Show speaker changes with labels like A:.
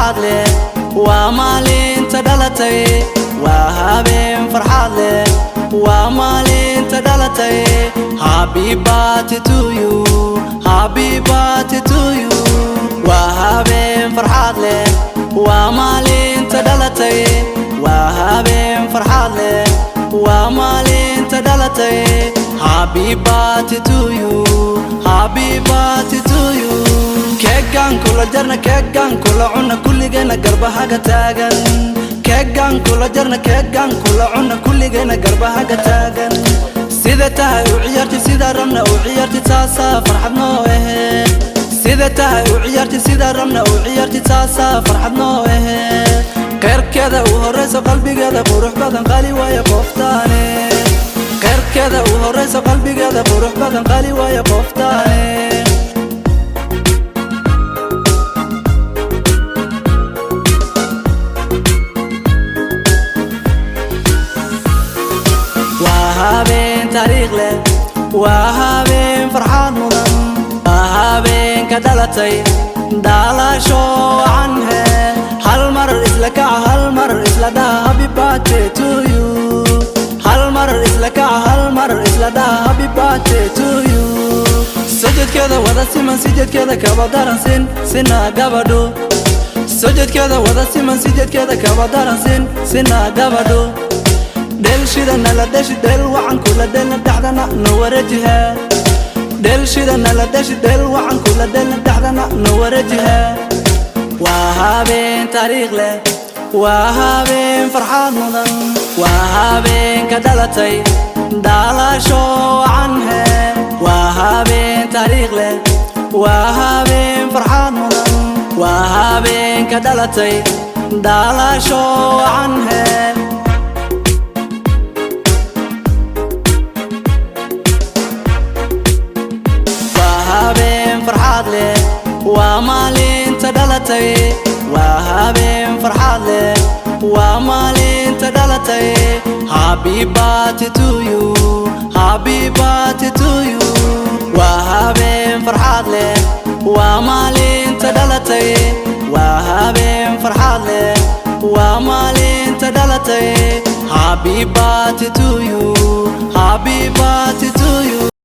A: Farxad leh, waa maalinta dhalatay. Waa habeen farxad leh, waa maalinta dhalatay. Happy birthday to you, happy birthday to you. Waa habeen farxad leh, waa maalinta dhalatay. Waa habeen farxad leh, waa maalinta dhalatay. Happy birthday to you, happy birthday to you. Keegan kula jarna, keegan kula cuna, kulligeena garbahaga taagan. Keegan kula jarna, keegan kula cuna, kulligeena garbahaga taagan. Sida tahay u ciyaarti, sida rabna u ciyaarti, taasaa farxad noo ehe. Sida tahay u ciyaarti, sida rabna u ciyaarti, taasaa farxad noo ehe. Qeyrkeeda u horeyso, qalbigeeda qurux badan, qali waaye qoftaane. Qeyrkeeda u horeyso, qalbigeeda qurux badan, qali waaye qoftaane. Waa habeen taariikh leh, waa habeen farxad mudan, waa habeenka dhalatay, dhalasho wacan he. Hal mar isla kaca, hal mar isla dhaha, happy birthday to you. Hal mar isla kaca, hal mar isla dhaha, happy birthday to you. Sojodkeeda wada siman, sijadkeeda kaba daran, sin sina gabadhu. Sojodkeeda wada siman, sijadkeeda kaba daran, sin sina gabadhu. Dheelshida nala dheshi, dheel wacan kula dheelna, dhexdana no wareejihe. Dheelshida nala dheshi, dheel wacan kula dheelna, dhexdana no wareejihe. Waa habeen taariikh leh, waa habeen farxad mudan, waa habeenka dhalatay, dhalasho wacan he. Waa habeen taariikh leh, waa habeen farxad mudan, waa habeenka dhalatay, dhalasho wacan he. Waa habeen farxad leh, waa maalinta dhalatay. Waa habeen farxad leh, waa maalinta dhalatay. Happy birthday to you, happy birthday to you. Waa habeen farxad leh, waa maalinta dhalatay. Waa habeen farxad leh, waa maalinta dhalatay. Happy birthday to you, happy birthday to you.